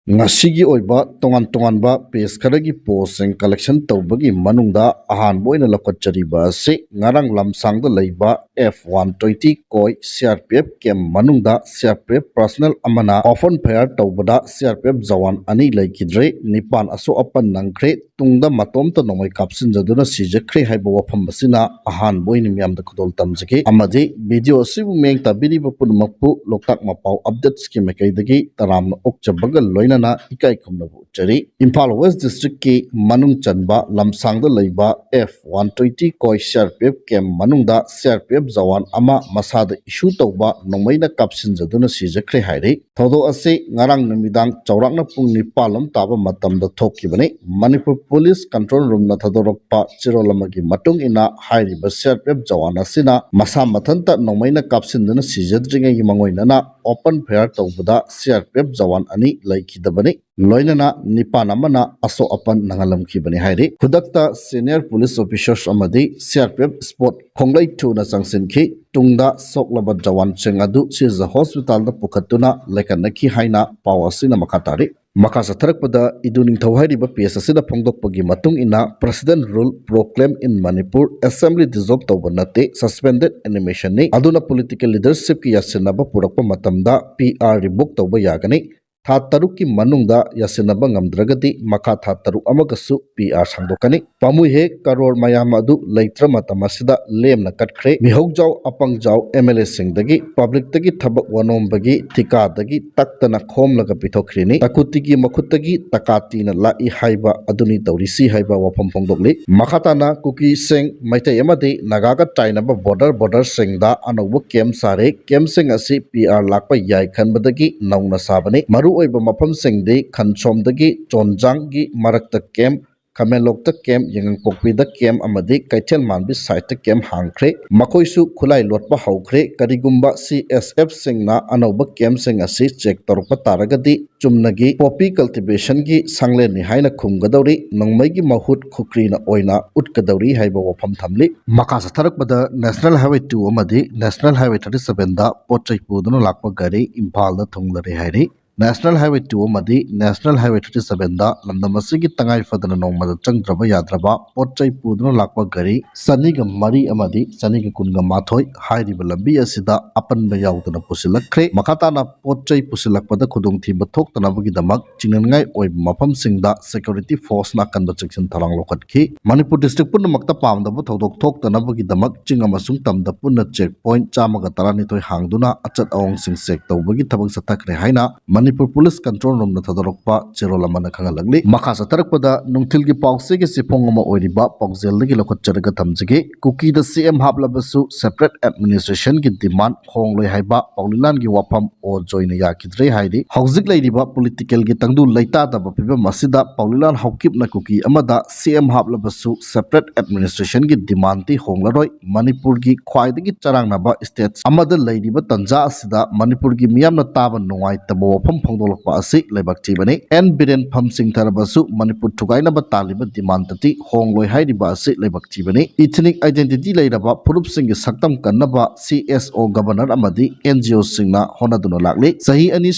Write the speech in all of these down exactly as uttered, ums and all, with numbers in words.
ꯉꯁꯤꯒꯤ ꯑꯣꯏꯕ ꯇꯣꯉꯥꯟ ꯇꯣꯉꯥꯟꯕ ꯄꯦꯖ ꯈꯔꯒꯤ ꯄꯣꯁꯁꯤꯡ ꯀꯂꯦꯛꯁꯟ ꯇꯧꯕꯒꯤ ꯃꯅꯨꯡꯗ ꯑꯍꯥꯟꯕ ꯑꯣꯏꯅ ꯂꯧꯈꯠꯆꯔꯤꯕ ꯑꯁꯤ ꯉꯔꯥꯡ ꯂꯝꯁꯥꯡꯗ ꯂꯩꯕ ꯑꯦꯐ ꯋꯥꯟ ꯇ꯭ꯋꯦꯟꯇꯤ ꯀꯣꯏ ꯁꯤ ꯑꯥꯔ ꯄꯤ ꯑꯦꯐ ꯀꯦꯝ ꯃꯅꯨꯡꯗ ꯁꯤ ꯑꯥꯔ ꯄꯤ ꯑꯦꯐ ꯄꯔꯁꯅꯦꯜ ꯑꯃꯅ ꯑꯣꯄꯟ ꯐꯥꯌꯔ ꯇꯧꯕꯗ ꯁꯤ ꯑꯥꯔ ꯄꯤ ꯑꯦꯐ ꯖꯋꯥꯟ ꯑꯅꯤ ꯂꯩꯈꯤꯗ꯭ꯔꯦ, ꯅꯤꯄꯥꯟ ꯑꯁꯣꯛ ꯑꯄꯟ ꯅꯪꯈ꯭ꯔꯦ꯫ ꯇꯨꯡꯗ ꯃꯇꯣꯝꯇ ꯅꯣꯡꯃꯩ ꯀꯥꯞꯁꯤꯟꯖꯗꯨꯅ ꯁꯤꯖꯈ꯭ꯔꯦ ꯍꯥꯏꯕ ꯋꯥꯐꯝ ꯑꯁꯤꯅ ꯑꯍꯥꯟꯕ ꯑꯣꯏꯅ ꯃꯤꯌꯥꯝꯗ ꯈꯨꯗꯣꯜ ꯇꯝꯖꯒꯦ꯫ ꯑꯃꯗꯤ ꯚꯤꯗꯤꯑꯣ ꯑꯁꯤꯕꯨ ꯃꯤꯠꯌꯦꯡ ꯇꯥꯕꯤꯔꯤꯕ ꯄꯨꯝꯅꯃꯛꯄꯨ ꯂꯣꯛꯇꯥꯛ ꯃꯄꯥꯎ ꯑꯞꯗꯦꯠꯁꯀꯤ ꯃꯥꯏꯀꯩꯗꯒꯤ ꯇꯔꯥꯝꯅ ꯑꯣꯛꯆꯕꯒ ꯂꯣꯏꯅꯅ ꯏꯀꯥꯏ ꯈꯨꯝꯅꯕ ꯎꯠꯆꯔꯤ꯫ ꯏꯝꯐꯥꯜ ꯋꯦꯁ ꯗꯤꯁꯇ꯭ꯔꯤꯛꯀꯤ ꯃꯅꯨꯡ ꯆꯟꯕ ꯂꯝꯁꯥꯡꯗ ꯂꯩꯕ ꯑꯦꯐ ꯋꯥꯟ ꯇ꯭ꯋꯦꯟꯇꯤ ꯀꯣꯏ ꯁꯤ ꯑꯥꯔ ꯄꯤ ꯑꯦꯐ ꯀꯦꯝ ꯃꯅꯨꯡꯗ ꯁꯤ ꯑꯥꯔ ꯄꯤ ꯑꯦꯐ ꯖꯋꯥꯟ ꯑꯃ ꯃꯁꯥꯗ ꯏꯁꯨ ꯇꯧꯕ ꯅꯣꯡꯃꯩꯅ ꯀꯥꯞꯁꯤꯟꯖꯗꯨꯅ ꯁꯤꯖꯈ꯭ꯔꯦ ꯍꯥꯏꯔꯤ꯫ ꯊꯧꯗꯣꯛ ꯑꯁꯤ ꯉꯔꯥꯡ ꯅꯨꯃꯤꯗꯥꯡ ꯆꯥꯎꯔꯥꯛꯅ ꯄꯨꯡ ꯅꯤꯄꯥꯟ ꯂꯣꯝ ꯇꯥꯕ ꯃꯇꯝꯗ ꯊꯣꯛꯈꯤꯕꯅꯤ꯫ ꯃꯅꯤꯄꯨꯔ ꯄꯨꯂꯤꯁ ꯀꯟꯇ꯭ꯔꯣꯜ ꯔꯨꯝꯅ ꯊꯥꯗꯣꯔꯛꯄ ꯆꯦꯔꯣꯜ ꯑꯃꯒꯤ ꯃꯇꯨꯡ ꯏꯟꯅ, ꯍꯥꯏꯔꯤꯕ ꯁꯤ ꯑꯥꯔ ꯄꯤ ꯑꯦꯐ ꯖꯋꯥꯟ ꯑꯁꯤꯅ ꯃꯁꯥ ꯃꯊꯟꯇ ꯅꯣꯡꯃꯩꯅ ꯀꯥꯞꯁꯤꯟꯗꯨꯅ ꯁꯤꯖꯗ꯭ꯔꯤꯉꯩꯒꯤ ꯃꯥꯡꯑꯣꯏꯅꯅ ꯑꯣꯄꯟ ꯐꯥꯌꯔ ꯇꯧꯕꯗ ꯁꯤ ꯑꯥꯔ ꯄꯤ ꯑꯦꯐ ꯖꯋꯥꯟ ꯑꯅꯤ ꯂꯩꯈꯤꯗꯕꯅꯤ꯫ ꯂꯣꯏꯅꯅ ꯅꯤꯄꯥꯟ ꯑꯃꯅ ꯑꯁꯣꯛ ꯑꯄꯟ ꯅꯪꯍꯜꯂꯝꯈꯤꯕꯅꯤ ꯍꯥꯏꯔꯤ꯫ ꯈꯨꯗꯛꯇ ꯁꯦꯅꯤꯌꯔ ꯄꯨꯂꯤꯁ ꯑꯣꯐꯤꯁꯔꯁ ꯑꯃꯗꯤ C R P F spot ꯈꯣꯡꯂꯩ ꯊꯨꯅ ꯆꯪꯁꯤꯟꯈꯤ꯫ ꯇꯨꯡꯗ ꯁꯣꯛꯂꯕ ꯖꯋꯥꯟꯁꯤꯡ ꯑꯗꯨ ꯁꯤꯖ ꯍꯣꯁꯄꯤꯇꯥꯜꯗ ꯄꯨꯈꯠꯇꯨꯅ ꯂꯥꯏꯀꯠꯅꯈꯤ ꯍꯥꯏꯅ ꯄꯥꯎ ꯑꯁꯤꯅ ꯃꯈꯥ ꯇꯥꯔꯤ꯫ ꯃꯈꯥ ꯆꯠꯊꯔꯛꯄꯗ ꯏꯗꯨ ꯅꯤꯡꯊꯧ ꯍꯥꯏꯔꯤꯕ ꯄꯦꯖ ꯑꯁꯤꯗ ꯐꯣꯡꯗꯣꯛꯄꯒꯤ ꯃꯇꯨꯡ ꯏꯟꯅ, ꯄ꯭ꯔꯁꯤꯗꯦꯟ ꯔꯨꯜ ꯄ꯭ꯔꯣꯀ꯭ꯂꯦꯝ ꯏꯟ ꯃꯅꯤꯄꯨꯔ, ꯑꯦꯁꯦꯝꯕ꯭ꯂꯤ ꯗꯤꯖꯣꯜꯕ ꯇꯧꯕ ꯅꯠꯇꯦ, ꯁꯁꯄꯦꯟꯗꯦꯗ ꯑꯦꯅꯤꯃꯦꯁꯟꯅꯤ꯫ ꯑꯗꯨꯅ ꯄꯣꯂꯤꯇꯤꯀꯦꯜ ꯂꯤꯗꯔꯁꯤꯞꯀꯤ ꯌꯥꯁꯤꯟꯅꯕ ꯄꯨꯔꯛꯄ ꯃꯇꯝꯗ ꯄꯤ ꯑꯥꯔ ꯔꯤꯚꯣꯛ ꯇꯧꯕ ꯌꯥꯒꯅꯤ꯫ ꯊꯥ ꯇꯔꯨꯛꯀꯤ ꯃꯅꯨꯡꯗ ꯌꯥꯁꯤꯟꯅꯕ ꯉꯝꯗ꯭ꯔꯒꯗꯤ ꯃꯈꯥ ꯊꯥ ꯇꯔꯨꯛ ꯑꯃꯒꯁꯨ ꯄꯤ ꯑꯥꯔ ꯁꯥꯡꯗꯣꯛꯀꯅꯤ꯫ ꯄꯥꯝꯃꯨꯏꯍꯦ, ꯀꯔꯣꯔ ꯃꯌꯥꯝ ꯑꯗꯨ ꯂꯩꯇ꯭ꯔ ꯃꯇꯝ ꯑꯁꯤꯗ ꯂꯦꯝꯅ ꯀꯠꯈ꯭ꯔꯦ꯫ ꯃꯤꯍꯧꯖꯥꯎ ꯑꯄꯪꯖꯥꯎ ꯑꯦꯝ ꯑꯦꯜ ꯑꯦꯁꯤꯡꯗꯒꯤ, ꯄꯕ꯭ꯂꯤꯛꯇꯒꯤ ꯊꯕꯛ ꯋꯥꯅꯣꯝꯕꯒꯤ ꯊꯤꯀꯥꯗꯒꯤ ꯇꯛꯇꯅ ꯈꯣꯝꯂꯒ ꯄꯤꯊꯣꯛꯈ꯭ꯔꯤꯅꯤ꯫ ꯇꯀꯨꯇꯤꯒꯤ ꯃꯈꯨꯠꯇꯒꯤ ꯇꯀꯥꯇꯤꯅ ꯂꯥꯛꯏ ꯍꯥꯏꯕ ꯑꯗꯨꯅꯤ ꯇꯧꯔꯤꯁꯤ ꯍꯥꯏꯕ ꯋꯥꯐꯝ ꯐꯣꯡꯗꯣꯛꯂꯤ꯫ ꯃꯈꯥ ꯇꯥꯅ ꯀꯨꯀꯤꯁꯤꯡ, ꯃꯩꯇꯩ ꯑꯃꯗꯤ ꯅꯥꯒꯥꯒ ꯇꯥꯏꯅꯕ ꯕꯣꯔꯗꯔ ꯕꯣꯔꯗꯔꯁꯤꯡꯗ ꯑꯅꯧꯕ ꯀꯦꯝ ꯁꯥꯔꯦ꯫ ꯀꯦꯝꯁꯤꯡ ꯑꯁꯤ ꯄꯤ ꯑꯥꯔ ꯂꯥꯛꯄ ꯌꯥꯏ ꯈꯟꯕꯗꯒꯤ ꯅꯧꯅ ꯁꯥꯕꯅꯤ꯫ ꯃꯔꯨꯑꯣꯏꯕ ꯃꯐꯝꯁꯤꯡꯗꯤ ꯈꯟꯁꯣꯝꯗꯒꯤ ꯆꯣꯟꯖꯥꯡꯒꯤ ꯃꯔꯛꯇ ꯀꯦꯝ, ꯈꯥꯃꯦꯟꯂꯣꯛꯇ ꯀꯦꯝ, ꯌꯥꯏꯉꯪꯄꯣꯛꯄꯤꯗ ꯀꯦꯝ ꯑꯃꯗꯤ ꯀꯩꯊꯦꯜ ꯃꯥꯟꯕꯤ ꯁꯥꯏꯠꯇ ꯀꯦꯝ ꯍꯥꯡꯈ꯭ꯔꯦ꯫ ꯃꯈꯣꯏꯁꯨ ꯈꯨꯠꯂꯥꯏ ꯂꯣꯠꯄ ꯍꯧꯈ꯭ꯔꯦ꯫ ꯀꯔꯤꯒꯨꯝꯕ ꯁꯤ ꯑꯦꯁ ꯑꯦꯐꯁꯤꯡꯅ ꯑꯅꯧꯕ ꯀꯦꯝꯁꯤꯡ ꯑꯁꯤ ꯆꯦꯛ ꯇꯧꯔꯛꯄ ꯇꯥꯔꯒꯗꯤ ꯆꯨꯝꯅꯒꯤ ꯄꯣꯄꯤ ꯀꯜꯇꯤꯚꯦꯁꯟꯒꯤ ꯁꯪꯂꯦꯟꯅꯤ ꯍꯥꯏꯅ ꯈꯨꯝꯒꯗꯧꯔꯤ꯫ ꯅꯣꯡꯃꯩꯒꯤ ꯃꯍꯨꯠ ꯈꯨꯀ꯭ꯔꯤꯅ ꯑꯣꯏꯅ ꯎꯠꯀꯗꯧꯔꯤ ꯍꯥꯏꯕ ꯋꯥꯐꯝ ꯊꯝꯂꯤ꯫ ꯃꯈꯥ ꯆꯠꯊꯔꯛꯄꯗ ꯅꯦꯁꯅꯦꯜ ꯍꯥꯏꯋꯦ ꯇꯨ ꯑꯃꯗꯤ ꯅꯦꯁꯅꯦꯜ ꯍꯥꯏꯋꯦ ꯊꯥꯔꯇꯤ ꯁꯚꯦꯟꯗ ꯄꯣꯠ ꯆꯩ ꯄꯨꯗꯨꯅ ꯂꯥꯛꯄ ꯒꯥꯔꯤ ꯏꯝꯐꯥꯜꯗ ꯊꯨꯡꯂꯔꯦ ꯍꯥꯏꯔꯤ꯫ National Highway two ꯑꯃꯗꯤ National Highway thirty sevenꯗ ꯂꯝꯗꯝ ꯑꯁꯤꯒꯤ ꯇꯉꯥꯏ ꯐꯗꯅ ꯅꯣꯡꯃꯗ ꯆꯪꯗ꯭ꯔꯕ ꯌꯥꯗ꯭ꯔꯕ ꯄꯣꯠ ꯆꯩ ꯄꯨꯗꯨꯅ ꯂꯥꯛꯄ ꯒꯥꯔꯤ ꯆꯅꯤꯒ ꯃꯔꯤ ꯑꯃꯗꯤ ꯆꯅꯤꯒ ꯀꯨꯟꯒ ꯃꯥꯊꯣꯏ ꯍꯥꯏꯔꯤꯕ ꯂꯝꯕꯤ ꯑꯁꯤꯗ ꯑꯄꯟꯕ ꯌꯥꯎꯗꯅ ꯄꯨꯁꯤꯜꯂꯛꯈ꯭ꯔꯦ꯫ ꯃꯈꯥ ꯇꯥꯅ ꯄꯣꯠ ꯆꯩ ꯄꯨꯁꯤꯜꯂꯛꯄꯗ ꯈꯨꯗꯣꯡꯊꯤꯕ ꯊꯣꯛꯇꯅꯕꯒꯤꯗꯃꯛ ꯆꯤꯡꯅꯅꯤꯡꯉꯥꯏ ꯑꯣꯏꯕ ꯃꯐꯝꯁꯤꯡꯗ security forceꯅ ꯑꯀꯟꯕ ꯆꯦꯛꯁꯤꯟ ꯊꯧꯔꯥꯡ ꯂꯧꯈꯠꯈꯤ꯫ ꯃꯅꯤꯄꯨꯔ district ꯄꯨꯝꯅꯃꯛꯇ ꯄꯥꯝꯗꯕ ꯊꯧꯗꯣꯛ ꯊꯣꯛꯇꯅꯕꯒꯤꯗꯃꯛ ꯆꯤꯡ ꯑꯃꯁꯨꯡ ꯇꯝꯗ ꯄꯨꯟꯅ check point ꯆꯥꯝꯃꯒ ꯇꯔꯥꯅꯤꯊꯣꯏ ꯍꯥꯡꯗꯨꯅ ꯑꯆꯠ ꯑꯋꯣꯡꯁꯤꯡ check ꯇꯧꯕꯒꯤ ꯊꯕꯛ ꯆꯠꯊꯈ꯭ꯔꯦ ꯍꯥꯏꯅ ꯃꯅꯤꯄꯨꯔ Police Control Roomꯅ ꯊꯥꯗꯣꯔꯛꯄ ꯆꯦꯔꯣꯜ ꯑꯃꯅ ꯈꯪꯍꯜꯂꯛꯂꯤ꯫ ꯃꯈꯥ ꯆꯠꯊꯔꯛꯄꯗ ꯅꯨꯡꯊꯤꯜꯒꯤ ꯄꯥꯎꯆꯦꯒꯤ ꯆꯦꯐꯣꯡ ꯑꯃ ꯑꯣꯏꯔꯤꯕ ꯄꯥꯎꯖꯦꯜꯗꯒꯤ ꯂꯧꯈꯠꯆꯔꯒ ꯊꯝꯖꯒꯦ꯫ ꯀꯨꯀꯤꯗ C M ꯍꯥꯞꯂꯕꯁꯨ separate administrationꯒꯤ demand ꯍꯣꯡꯂꯣꯏ ꯍꯥꯏꯕ ꯄꯥꯎꯂꯤꯂꯥꯟꯒꯤ ꯋꯥꯐꯝ ꯑꯣ ꯖꯣꯏꯅ ꯌꯥꯈꯤꯗ꯭ꯔꯦ ꯍꯥꯏꯔꯤ꯫ ꯍꯧꯖꯤꯛ ꯂꯩꯔꯤꯕ politicalꯒꯤ ꯇꯪꯗꯨ ꯂꯩꯇꯥꯗꯕ ꯐꯤꯕꯝ ꯑꯁꯤꯗ ꯄꯥꯎꯂꯤꯂꯥꯟ ꯍꯥꯎꯀꯤꯞꯅ ꯀꯨꯀꯤ ꯑꯃꯗ C M ꯍꯥꯞꯂꯕꯁꯨ separate administrationꯒꯤ demandꯗꯤ ꯍꯣꯡꯂꯔꯣꯏ꯫ ꯃꯅꯤꯄꯨꯔꯒꯤ ꯈ꯭ꯋꯥꯏꯗꯒꯤ ꯆꯔꯥꯡꯅꯕ state ꯑꯃꯗ ꯂꯩꯔꯤꯕ ꯇꯥꯟꯖꯥ ꯑꯁꯤꯗ ꯃꯅꯤꯄꯨꯔꯒꯤ ꯃꯤꯌꯥꯝꯅ ꯇꯥꯕ ꯅꯨꯡꯉꯥꯏꯇꯕ ꯋꯥꯐꯝ ꯐꯣꯡꯗꯣꯛꯂꯛꯄ ꯑꯁꯤ ꯂꯥꯏꯕꯛ ꯊꯤꯕꯅꯤ꯫ ꯑꯦꯟ ꯕꯤꯔꯦꯟ ꯐꯝ ꯆꯤꯡꯊꯔꯕꯁꯨ ꯃꯅꯤꯄꯨꯔ ꯊꯨꯒꯥꯏꯅꯕ ꯇꯥꯜꯂꯤꯕ demandꯇꯗꯤ ꯍꯣꯡꯂꯣꯏ ꯍꯥꯏꯔꯤꯕ ꯑꯁꯤ ꯂꯥꯏꯕꯛ ꯊꯤꯕꯅꯤ꯫ Ethnic identity ꯂꯩꯔꯕ ꯐꯨꯔꯨꯞꯁꯤꯡꯒꯤ ꯁꯛꯇꯝ ꯀꯟꯅꯕ C S O, governor ꯑꯃꯗꯤ N G Oꯁꯤꯡꯅ ꯍꯣꯠꯅꯗꯨꯅ ꯂꯥꯛꯂꯤ꯫ ꯆꯍꯤ ꯑꯅꯤ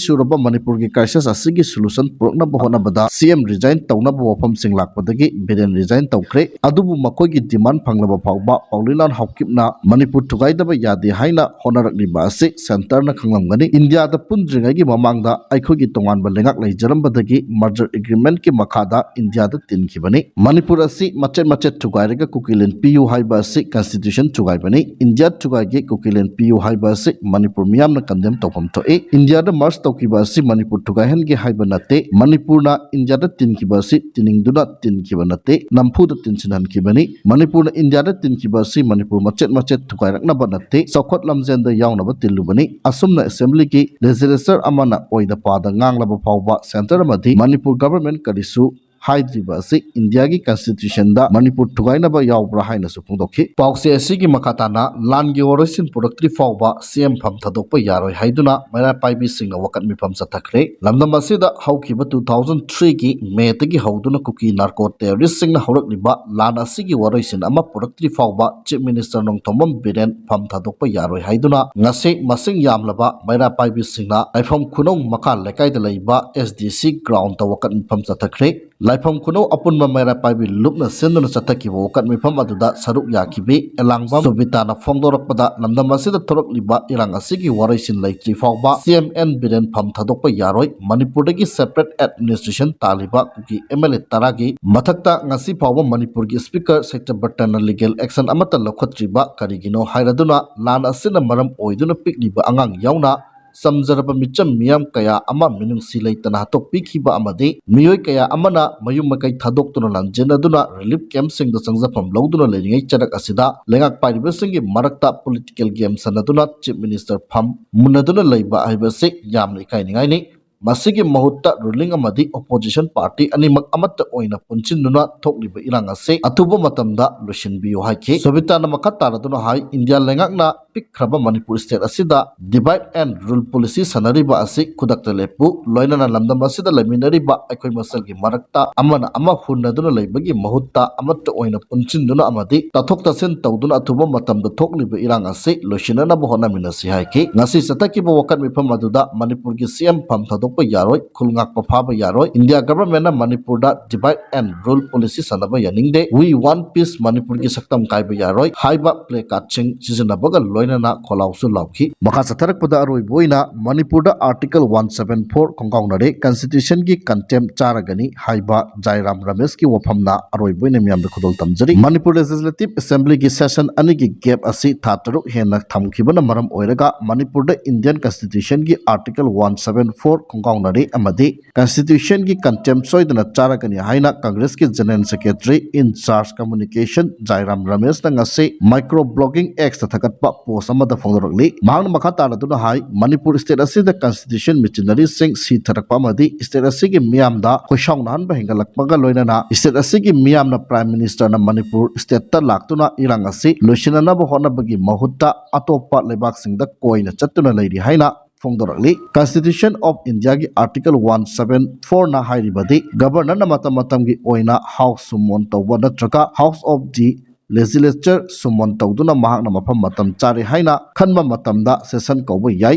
ꯁꯨꯔꯕ ꯃꯅꯤꯄꯨꯔꯒꯤ crisis ꯑꯁꯤꯒꯤ solution ꯄꯨꯔꯛꯅꯕ ꯍꯣꯠꯅꯕꯗ C M resign ꯇꯧꯅꯕ ꯋꯥꯐꯝꯁꯤꯡ ꯂꯥꯛꯄꯗꯒꯤ ꯕꯤꯔꯦꯟ resign ꯇꯧꯈ꯭ꯔꯦ꯫ ꯑꯗꯨꯕꯨ ꯃꯈꯣꯏꯒꯤ demand ꯐꯪꯂꯕ ꯐꯥꯎꯕ ꯄꯥꯎꯂꯤꯂꯥꯟ ꯍꯥꯎꯀꯤꯞꯅ ꯃꯅꯤꯄꯨꯔ ꯊꯨꯒꯥꯏꯗꯕ ꯌꯥꯗꯦ ꯍꯥꯏꯅ ꯍꯣꯠꯅꯔꯛꯂꯤꯕ ꯑꯁꯤ centreꯅ ꯈꯪꯂꯝꯒꯅꯤ꯫ ꯏꯟꯗꯤꯌꯥꯗ ꯄꯨꯟꯗ꯭ꯔꯤꯉꯩꯒꯤ ꯃꯃꯥꯡꯗ ꯑꯩꯈꯣꯏꯒꯤ ꯇꯣꯉꯥꯟꯕ ꯂꯩꯉꯥꯛ ꯂꯩꯖꯔꯝꯕꯗꯒꯤ merger agreementꯀꯤ ꯃꯈꯥꯗ ꯏꯟꯗꯤꯌꯥꯗ ꯇꯤꯟꯈꯤꯕꯅꯤ꯫ ꯃꯅꯤꯄꯨꯔ ꯑꯁꯤ ꯃꯆꯦꯠ ꯃꯆꯦꯠ ꯊꯨꯒꯥꯏꯔꯒ ꯀꯨꯀꯤꯂꯦꯟ ꯄꯤꯌꯨ ꯍꯥꯏꯕ ꯑꯁꯤ constitution ꯊꯨꯒꯥꯏꯕꯅꯤ꯫ ꯏꯟꯗꯤꯌꯥ ꯊꯨꯒꯥꯏꯒꯦ, ꯀꯨꯀꯤꯂꯦꯟ ꯄꯤꯌꯨ ꯍꯥꯏꯕ ꯑꯁꯤ ꯃꯅꯤꯄꯨꯔ ꯃꯤꯌꯥꯝꯅ condemn ꯇꯧꯐꯝ ꯊꯣꯛꯏ꯫ ꯏꯟꯗꯤꯌꯥꯗ merge ꯇꯧꯈꯤꯕ ꯑꯁꯤ ꯃꯅꯤꯄꯨꯔ ꯊꯨꯒꯥꯏꯍꯟꯒꯦ ꯍꯥꯏꯕ ꯅꯠꯇꯦ꯫ ꯃꯅꯤꯄꯨꯔꯅ ꯏꯟꯗꯤꯌꯥꯗ ꯇꯤꯟꯈꯤꯕ ꯑꯁꯤ ꯇꯤꯟꯅꯤꯡꯗꯨꯅ ꯇꯤꯟꯈꯤꯕ ꯅꯠꯇꯦ, ꯅꯝꯐꯨꯗ ꯇꯤꯟꯁꯤꯟꯍꯟꯈꯤꯕꯅꯤ꯫ ꯃꯅꯤꯄꯨꯔꯅ ꯏꯟꯗꯤꯌꯥꯗ ꯇꯤꯟꯈꯤꯕ ꯑꯁꯤ ꯃꯅꯤꯄꯨꯔ ꯃꯆꯦꯠ ꯃꯆꯦꯠ ꯊꯨꯒꯥꯏꯔꯛꯅꯕ ꯅꯠꯇꯦ, ꯆꯥꯎꯈꯠ ꯂꯝꯖꯦꯟꯗ ꯌꯥꯎꯅꯕ ꯇꯤꯜꯂꯨꯕꯅꯤ꯫ ꯑꯁꯨꯝꯅ assemblyꯒꯤ legislature ꯑꯃꯅ ꯑꯣꯏꯗ ꯄꯥꯗ ꯉꯥꯡꯂꯕ ꯐꯥꯎꯕ centre ꯑꯃꯗꯤ ꯃꯅꯤꯄꯨꯔ government ꯀꯔꯤꯁꯨ ꯍꯥꯏꯗ꯭ꯔꯤꯕ ꯑꯁꯤ ꯏꯟꯗꯤꯌꯥꯒꯤ ꯀꯟꯁꯇꯤꯇ꯭ꯌꯨꯁꯟꯗ ꯃꯅꯤꯄꯨꯔ ꯊꯨꯒꯥꯏꯅꯕ ꯌꯥꯎꯕ꯭ꯔꯥ ꯍꯥꯏꯅꯁꯨ ꯐꯣꯡꯗꯣꯛꯈꯤ꯫ ꯄꯥꯎꯆꯦ ꯑꯁꯤꯒꯤ ꯃꯈꯥ ꯇꯥꯅ ꯂꯥꯟꯒꯤ ꯋꯥꯔꯣꯏꯁꯤꯟ ꯄꯨꯔꯛꯇ꯭ꯔꯤ ꯐꯥꯎꯕ ꯁꯤ ꯑꯦꯝ ꯐꯝ ꯊꯥꯗꯣꯛꯄ ꯌꯥꯔꯣꯏ ꯍꯥꯏꯗꯨꯅ ꯃꯩꯔꯥ ꯄꯥꯏꯕꯤꯁꯤꯡꯅ ꯋꯥꯀꯠ ꯃꯤꯐꯝ ꯆꯠꯊꯈ꯭ꯔꯦ꯫ ꯂꯝꯗꯝ ꯑꯁꯤꯗ ꯍꯧꯈꯤꯕ two thousand three ꯒꯤ May ꯗꯒꯤ ꯍꯧꯗꯨꯅ ꯀꯨꯀꯤ ꯅꯥꯔꯀꯣ ꯇꯦꯔꯣꯔꯤꯁ꯭ꯠꯁꯤꯡꯅ ꯍꯧꯔꯛꯂꯤꯕ ꯂꯥꯟ ꯑꯁꯤꯒꯤ ꯋꯥꯔꯣꯏꯁꯤꯟ ꯑꯃ ꯄꯨꯔꯛꯇ꯭ꯔꯤ ꯐꯥꯎꯕ ꯆꯤꯐ ꯃꯤꯅꯤꯁꯇꯔ ꯅꯣꯡꯊꯣꯝꯕꯝ ꯕꯤꯔꯦꯟ ꯐꯝ ꯊꯥꯗꯣꯛꯄ ꯌꯥꯔꯣꯏ ꯍꯥꯏꯗꯨꯅ ꯉꯁꯤ ꯃꯁꯤꯡ ꯌꯥꯝꯂꯕ ꯃꯩꯔꯥ ꯄꯥꯏꯕꯤꯁꯤꯡꯅ ꯂꯥꯏꯐꯝ ꯈꯨꯅꯧ ꯃꯈꯥ ꯂꯩꯀꯥꯏꯗ ꯂꯩꯕ S D C ground ꯇ ꯋꯥꯀꯠ ꯃꯤꯐꯝ ꯆꯠꯊꯈ꯭ꯔꯦ꯫ ꯂꯥꯏꯐꯝ ꯈꯨꯅꯧ ꯑꯄꯨꯟꯕ ꯃꯩꯔꯥ ꯄꯥꯏꯕꯤ ꯂꯨꯞꯅ ꯁꯤꯟꯗꯨꯅ ꯆꯠꯊꯈꯤꯕ ꯋꯥꯀꯠ ꯃꯤꯐꯝ ꯑꯗꯨꯗ ꯁꯔꯨꯛ ꯌꯥꯈꯤꯕꯤ ꯑꯦꯂꯥꯡꯕꯝ ꯁꯣꯕꯤꯇꯥꯅ ꯐꯣꯡꯗꯣꯔꯛꯄꯗ, ꯂꯝꯗꯝ ꯑꯁꯤꯗ ꯊꯣꯔꯛꯂꯤꯕ ꯏꯔꯥꯡ ꯑꯁꯤꯒꯤ ꯋꯥꯔꯣꯏꯁꯤꯟ ꯂꯩꯇ꯭ꯔꯤ ꯐꯥꯎꯕ C M N ꯕꯤꯔꯦꯟ ꯐꯝ ꯊꯥꯗꯣꯛꯄ ꯌꯥꯔꯣꯏ꯫ ꯃꯅꯤꯄꯨꯔꯗꯒꯤ separate administration ꯇꯥꯜꯂꯤꯕ Kuki M L A ꯇꯔꯥꯒꯤ ꯃꯊꯛꯇ ꯉꯁꯤ ꯐꯥꯎꯕ ꯃꯅꯤꯄꯨꯔꯒꯤ Speaker ꯁꯇ꯭ꯌꯕ꯭ꯔꯇꯅ legal action ꯑꯃꯠꯇ ꯂꯧꯈꯠꯇ꯭ꯔꯤꯕ ꯀꯔꯤꯒꯤꯅꯣ ꯍꯥꯏꯔꯗꯨꯅ, ꯂꯥꯟ ꯑꯁꯤꯅ ꯃꯔꯝ ꯑꯣꯏꯗꯨꯅ ꯄꯤꯛꯂꯤꯕ ꯑꯉꯥꯡ ꯌꯥꯎꯅ ꯆꯝꯖꯔꯕ ꯃꯤꯆꯝ ꯃꯤꯌꯥꯝ ꯀꯌꯥ ꯑꯃ ꯃꯤꯅꯨꯡꯁꯤ ꯂꯩꯇꯅ ꯍꯥꯠꯇꯣꯛꯄꯤꯈꯤꯕ ꯑꯃꯗꯤ ꯃꯤꯑꯣꯏ ꯀꯌꯥ ꯑꯃꯅ ꯃꯌꯨꯝ ꯃꯀꯩ ꯊꯥꯗꯣꯛꯇꯨꯅ ꯂꯥꯟꯖꯦꯟꯅꯗꯨꯅ relief camp ꯁꯤꯡꯗ ꯆꯪꯖꯐꯝ ꯂꯧꯗꯨꯅ ꯂꯩꯔꯤꯉꯩ ꯆꯔꯛ ꯑꯁꯤꯗ ꯂꯩꯉꯥꯛ ꯄꯥꯏꯔꯤꯕꯁꯤꯡꯒꯤ ꯃꯔꯛꯇ political game ꯁꯥꯟꯅꯗꯨꯅ Chief Minister ꯐꯝ ꯃꯨꯟꯅꯗꯨꯅ ꯂꯩꯕ ꯍꯥꯏꯕꯁꯤ ꯌꯥꯝꯅ ꯏꯀꯥꯏꯅꯤꯡꯉꯥꯏꯅꯤ꯫ ꯃꯁꯤꯒꯤ ꯃꯍꯨꯠꯇ ruling ꯑꯃꯗꯤ opposition party ꯑꯅꯤꯃꯛ ꯑꯃꯠꯇ ꯑꯣꯏꯅ ꯄꯨꯟꯁꯤꯟꯗꯨꯅ ꯊꯣꯛꯂꯤꯕ ꯏꯔꯥꯡ ꯑꯁꯤ ꯑꯊꯨꯕ ꯃꯇꯝꯗ ꯂꯣꯏꯁꯤꯟꯕꯤꯌꯨ ꯍꯥꯏꯈꯤ꯫ ꯁꯣꯕꯤꯇꯥꯅ ꯃꯈꯥ ꯇꯥꯔꯗꯨꯅ ꯍꯥꯏ, ꯏꯟꯗꯤꯌꯥ ꯂꯩꯉꯥꯛꯅ ꯄꯤꯛꯈ꯭ꯔꯕ ꯃꯅꯤꯄꯨꯔ state ꯑꯁꯤꯗ divide and rule policy ꯁꯥꯟꯅꯔꯤꯕ ꯑꯁꯤ ꯈꯨꯗꯛꯇ ꯂꯦꯞꯄꯨ, ꯂꯣꯏꯅꯅ ꯂꯝꯗꯝ ꯑꯁꯤꯗ ꯂꯩꯃꯤꯟꯅꯔꯤꯕ ꯑꯩꯈꯣꯏ ꯃꯁꯦꯜꯒꯤ ꯃꯔꯛꯇ ꯑꯃꯅ ꯑꯃ ꯍꯨꯟꯅꯗꯨꯅ ꯂꯩꯕꯒꯤ ꯃꯍꯨꯠꯇ ꯑꯃꯠꯇ ꯑꯣꯏꯅ ꯄꯨꯟꯁꯤꯟꯗꯨꯅ ꯑꯃꯗꯤ ꯇꯥꯊꯣꯛ ꯇꯥꯁꯤꯟ ꯇꯧꯗꯨꯅ ꯑꯊꯨꯕ ꯃꯇꯝꯗ ꯊꯣꯛꯂꯤꯕ ꯏꯔꯥꯡ ꯑꯁꯤ ꯂꯣꯏꯁꯤꯟꯅꯅꯕ ꯍꯣꯠꯅꯃꯤꯟꯅꯁꯤ ꯍꯥꯏꯈꯤ꯫ ꯉꯁꯤ ꯆꯠꯊꯈꯤꯕ ꯋꯥꯀꯠ ꯃꯤꯐꯝ ꯑꯗꯨꯗ ꯃꯅꯤꯄꯨꯔꯒꯤ C M ꯐꯝ ꯊꯥꯗꯣꯛꯄ ꯌꯥꯔꯣꯏ, ꯈꯨꯜ ꯉꯥꯛꯄ ꯐꯥꯕ ꯌꯥꯔꯣꯏ, ꯏꯟꯗꯤꯌꯥ government ꯅ ꯃꯅꯤꯄꯨꯔꯗ divide and rule policy ꯁꯥꯟꯅꯕ ꯌꯥꯅꯤꯡꯗꯦ, we want peace, ꯃꯅꯤꯄꯨꯔꯒꯤ ꯁꯛꯇꯝ ꯀꯥꯏꯕ ꯌꯥꯔꯣꯏ ꯍꯥꯏꯕ placard ꯁꯤꯡ ꯁꯤꯖꯤꯟꯅꯕꯒ ꯂꯣꯏꯅꯅ ꯈꯣꯜꯂꯥꯎꯁꯨ ꯂꯥꯎꯈꯤ꯫ ꯃꯈꯥ ꯆꯠꯊꯔꯛꯄꯗ ꯑꯔꯣꯏꯕ ꯑꯣꯏꯅ ꯃꯅꯤꯄꯨꯔꯗ Article one seven four ꯈꯣꯡꯒꯥꯎꯅꯔꯦ, constitution ꯒꯤ contempt ꯆꯥꯔꯒꯅꯤ ꯍꯥꯏꯕ ꯖꯥꯏꯔꯥꯝ ꯔꯃꯦꯁꯀꯤ ꯋꯥꯐꯝꯅ ꯑꯔꯣꯏꯕ ꯑꯣꯏꯅ ꯃꯤꯌꯥꯝꯗ ꯈꯨꯗꯣꯜ ꯇꯝꯖꯔꯤ꯫ ꯃꯅꯤꯄꯨꯔ Legislative Assembly ꯒꯤ session ꯑꯅꯤꯒꯤ gap ꯑꯁꯤ ꯊꯥ ꯇꯔꯨꯛ ꯍꯦꯟꯅ ꯊꯝꯈꯤꯕꯅ ꯃꯔꯝ ꯑꯣꯏꯔꯒ ꯃꯅꯤꯄꯨꯔꯗ Indian constitution ꯒꯤ Article one seven four ꯈꯣꯡꯒꯥꯎꯅꯔꯤ ꯑꯃꯗꯤ ꯀꯟꯁꯇꯤꯇ꯭ꯌꯨꯁꯟꯒꯤ ꯀꯟꯇꯦꯝ ꯁꯣꯏꯗꯅ ꯆꯥꯔꯛꯀꯅꯤ ꯍꯥꯏꯅ ꯀꯪꯒ꯭ꯔꯦꯁꯀꯤ ꯖꯦꯅꯔꯦꯜ ꯁꯦꯀ꯭ꯔꯦꯇꯔꯤ ꯏꯟ ꯆꯥꯔꯖ ꯀꯝꯃ꯭ꯌꯨꯅꯤꯀꯦꯁꯟ ꯖꯥꯏꯔꯥꯝ ꯔꯃꯦꯁꯅ ꯉꯁꯤ ꯃꯥꯏꯀ꯭ꯔꯣ ꯕ꯭ꯂꯣꯒꯤꯡ ꯑꯦꯛꯁꯇ ꯊꯥꯒꯠꯄ ꯄꯣꯁ ꯑꯃꯗ ꯐꯣꯡꯗꯣꯔꯛꯂꯤ꯫ ꯃꯍꯥꯛꯅ ꯃꯈꯥ ꯇꯥꯔꯗꯨꯅ ꯍꯥꯏ, ꯃꯅꯤꯄꯨꯔ ꯁ꯭ꯇꯦꯠ ꯑꯁꯤꯗ ꯀꯟꯁꯇꯤꯇ꯭ꯌꯨꯁꯟ ꯃꯦꯆꯤꯅꯔꯤꯁꯤꯡ ꯁꯤꯊꯔꯛꯄ ꯑꯃꯗꯤ ꯁ꯭ꯇꯦꯠ ꯑꯁꯤꯒꯤ ꯃꯤꯌꯥꯝꯗ ꯈꯣꯏꯁꯥꯎꯅꯍꯟꯕ ꯍꯦꯟꯒꯠꯂꯛꯄꯒ ꯂꯣꯏꯅꯅ ꯁ꯭ꯇꯦꯠ ꯑꯁꯤꯒꯤ ꯃꯤꯌꯥꯝꯅ ꯄ꯭ꯔꯥꯏꯝ ꯃꯤꯅꯤꯁꯇꯔꯅ ꯃꯅꯤꯄꯨꯔ ꯁ꯭ꯇꯦꯠꯇ ꯂꯥꯛꯇꯨꯅ ꯏꯔꯥꯡ ꯑꯁꯤ ꯂꯣꯏꯁꯤꯟꯅꯅꯕ ꯍꯣꯠꯅꯕꯒꯤ ꯃꯍꯨꯠꯇ ꯑꯇꯣꯞꯄ ꯂꯩꯕꯥꯛꯁꯤꯡꯗ ꯀꯣꯏꯅ ꯆꯠꯇꯨꯅ ꯂꯩꯔꯤ ꯍꯥꯏꯅ ꯐꯣꯡꯗꯣꯔꯛꯂꯤ꯫ ꯀꯟꯁꯇꯤꯇ꯭ꯌꯨꯁꯟ ꯑꯣꯐ ꯏꯟꯗꯤꯌꯥꯒꯤ ꯑꯥꯔꯇꯤꯀꯜ ꯋꯥꯟ ꯁꯕꯦꯟ ꯐꯣꯔꯅ ꯍꯥꯏꯔꯤꯕꯗꯤ ꯒꯕꯔꯅꯔꯅ ꯃꯇꯝ ꯃꯇꯝꯒꯤ ꯑꯣꯏꯅ ꯍꯥꯎꯁ ꯁꯨꯃꯣꯟ ꯇꯧꯕ ꯅꯠꯇ꯭ꯔꯒ ꯍꯥꯎꯁ ꯑꯣꯐ ꯗꯤ ꯂꯦꯖꯤꯁꯂꯦꯆꯔ ꯁꯨꯃꯣꯟ ꯇꯧꯗꯨꯅ ꯃꯍꯥꯛꯅ ꯃꯐꯝ ꯃꯇꯝ ꯆꯥꯔꯦ ꯍꯥꯏꯅ ꯈꯟꯕ ꯃꯇꯝꯗ ꯁꯦꯁꯟ ꯀꯧꯕ ꯌꯥꯏ꯫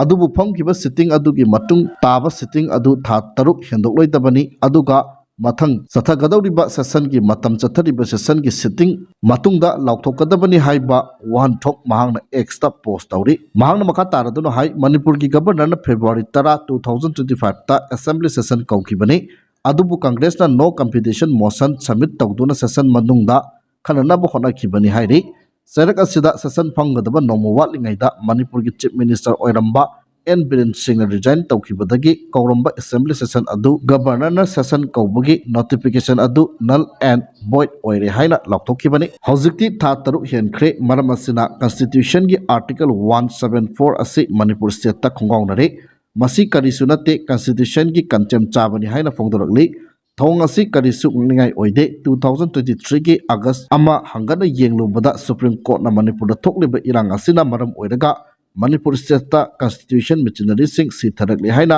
ꯑꯗꯨꯕꯨ ꯐꯝꯈꯤꯕ ꯁꯤꯇꯤꯡ ꯑꯗꯨꯒꯤ ꯃꯇꯨꯡ ꯇꯥꯕ ꯁꯤꯇꯤꯡ ꯑꯗꯨ ꯊꯥ ꯇꯔꯨꯛ ꯍꯦꯟꯗꯣꯛꯂꯣꯏꯗꯕꯅꯤ, ꯑꯗꯨꯒ ꯃꯊꯪ ꯆꯠꯊꯒꯗꯧꯔꯤꯕ ꯁꯦꯁꯟꯒꯤ ꯃꯇꯝ ꯆꯠꯊꯔꯤꯕ ꯁꯦꯁꯟꯒꯤ ꯁꯤꯇꯤꯡ ꯃꯇꯨꯡꯗ ꯂꯥꯎꯊꯣꯛꯀꯗꯕꯅꯤ ꯍꯥꯏꯕ ꯋꯥꯍꯟꯊꯣꯛ ꯃꯍꯥꯛꯅ ꯑꯦꯛꯁꯇ ꯄꯣꯁ ꯇꯧꯔꯤ꯫ ꯃꯍꯥꯛꯅ ꯃꯈꯥ ꯇꯥꯔꯗꯨꯅ ꯍꯥꯏ, ꯃꯅꯤꯄꯨꯔꯒꯤ ꯒꯕꯔꯅꯔꯅ ꯐꯦꯕ꯭ꯔꯨꯋꯥꯔꯤ ꯇꯔꯥ, ꯇꯨ ꯊꯥꯎꯖꯟ ꯇ꯭ꯋꯦꯟꯇꯤ ꯐꯥꯏꯚꯇ ꯑꯦꯁꯦꯝꯕ꯭ꯂꯤ ꯁꯦꯁꯟ ꯀꯧꯈꯤꯕꯅꯤ꯫ ꯑꯗꯨꯕꯨ ꯀꯪꯒ꯭ꯔꯦꯁꯅ ꯅꯣ ꯀꯟꯐꯤꯗꯦꯟꯁ ꯃꯣꯁꯟ ꯁꯕꯃꯤꯠ ꯇꯧꯗꯨꯅ ꯁꯦꯁꯟ ꯃꯅꯨꯡꯗ ꯈꯟꯅꯅꯕ ꯍꯣꯠꯅꯈꯤꯕꯅꯤ ꯍꯥꯏꯔꯤ꯫ ꯆꯩꯔꯛ ꯑꯁꯤꯗ ꯁꯦꯁꯟ ꯐꯝꯒꯗꯕ ꯅꯣꯡꯃ ꯋꯥꯠꯂꯤꯉꯩꯗ ꯃꯅꯤꯄꯨꯔꯒꯤ ꯆꯤꯐ ꯃꯤꯅꯤꯁꯇꯔ ꯑꯣꯏꯔꯝꯕ ꯑꯦꯟ ꯕꯤꯔꯦꯟ ꯁꯤꯡꯅ ꯔꯤꯖꯥꯏꯟ ꯇꯧꯈꯤꯕꯗꯒꯤ ꯀꯧꯔꯝꯕ ꯑꯦꯁꯦꯝꯕ꯭ꯂꯤ ꯁꯦꯁꯟ ꯑꯗꯨ ꯒꯕꯔꯅꯔꯅ ꯁꯦꯁꯟ ꯀꯧꯕꯒꯤ ꯅꯣꯇꯤꯐꯤꯀꯦꯁꯟ ꯑꯗꯨ null and void ꯑꯣꯏꯔꯦ ꯍꯥꯏꯅ ꯂꯥꯎꯊꯣꯛꯈꯤꯕꯅꯤ꯫ ꯍꯧꯖꯤꯛꯇꯤ ꯊꯥ ꯇꯔꯨꯛ ꯍꯦꯟꯈ꯭ꯔꯦ꯫ ꯃꯔꯝ ꯑꯁꯤꯅ ꯀꯟꯁꯇꯤꯇ꯭ꯌꯨꯁꯟꯒꯤ ꯑꯥꯔꯇꯤꯀꯜ ꯋꯥꯟ ꯁꯕꯦꯟ ꯐꯣꯔ ꯑꯁꯤ ꯃꯅꯤꯄꯨꯔ ꯁ꯭ꯇꯦꯠꯇ ꯈꯣꯡꯒꯥꯎꯅꯔꯦ꯫ ꯃꯁꯤ ꯀꯔꯤꯁꯨ ꯅꯠꯇꯦ, ꯀꯟꯁꯇꯤꯇ꯭ꯌꯨꯁꯟꯒꯤ ꯀꯟꯇꯦꯝ ꯆꯥꯕꯅꯤ ꯍꯥꯏꯅ ꯐꯣꯡꯗꯣꯔꯛꯂꯤ꯫ ꯊꯧꯑꯣꯡ ꯑꯁꯤ ꯀꯔꯤꯁꯨ ꯉꯛꯅꯤꯡꯉꯥꯏ ꯑꯣꯏꯗꯦ꯫ ꯇꯨ ꯊꯥꯎꯖꯟ ꯇ꯭ꯋꯦꯟꯇꯤ ꯊ꯭ꯔꯤꯒꯤ ꯑꯥꯒꯁ ꯑꯃ ꯍꯪꯒꯠꯅ ꯌꯦꯡꯂꯨꯕꯗ ꯁꯨꯄ꯭ꯔꯤꯝ ꯀꯣꯔꯠꯅ ꯃꯅꯤꯄꯨꯔꯗ ꯊꯣꯛꯂꯤꯕ ꯏꯔꯥꯡ ꯑꯁꯤꯅ ꯃꯔꯝ ꯑꯣꯏꯔꯒ ꯃꯅꯤꯄꯨꯔ ꯁ꯭ꯇꯦꯠꯇ ꯀꯟꯁꯇꯤꯇ꯭ꯌꯨꯁꯟ ꯃꯦꯆꯤꯅꯔꯤꯁꯤꯡ ꯁꯤꯊꯔꯛꯂꯦ ꯍꯥꯏꯅ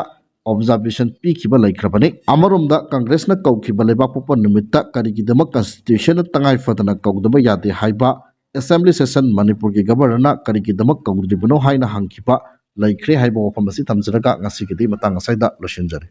ꯑꯣꯕꯖꯥꯔꯕꯦꯁꯟ ꯄꯤꯈꯤꯕ ꯂꯩꯈ꯭ꯔꯕꯅꯤ꯫ ꯑꯃꯔꯣꯝꯗ ꯀꯪꯒ꯭ꯔꯦꯁꯅ ꯀꯧꯈꯤꯕ ꯂꯩꯕꯥꯛꯄꯣꯛꯄ ꯅꯨꯃꯤꯠꯇ ꯀꯔꯤꯒꯤꯗꯃꯛ ꯀꯟꯁꯇꯤꯇ꯭ꯌꯨꯁꯟꯅ ꯇꯉꯥꯏ ꯐꯗꯅ ꯀꯧꯗꯕ ꯌꯥꯗꯦ ꯍꯥꯏꯕ ꯑꯦꯁꯦꯝꯕ꯭ꯂꯤ ꯁꯦꯁꯟ ꯃꯅꯤꯄꯨꯔꯒꯤ ꯒꯕꯔꯅꯔꯅ ꯀꯔꯤꯒꯤꯗꯃꯛ ꯀꯧꯗ꯭ꯔꯤꯕꯅꯣ ꯍꯥꯏꯅ ꯍꯪꯈꯤꯕ ꯂꯩꯈ꯭ꯔꯦ ꯍꯥꯏꯕ ꯋꯥꯐꯝ ꯑꯁꯤ ꯊꯝꯖꯔꯒ ꯉꯁꯤꯒꯤꯗꯤ ꯃꯇꯥꯡ ꯑꯁꯤꯗ ꯂꯣꯏꯁꯤꯟꯖꯔꯦ꯫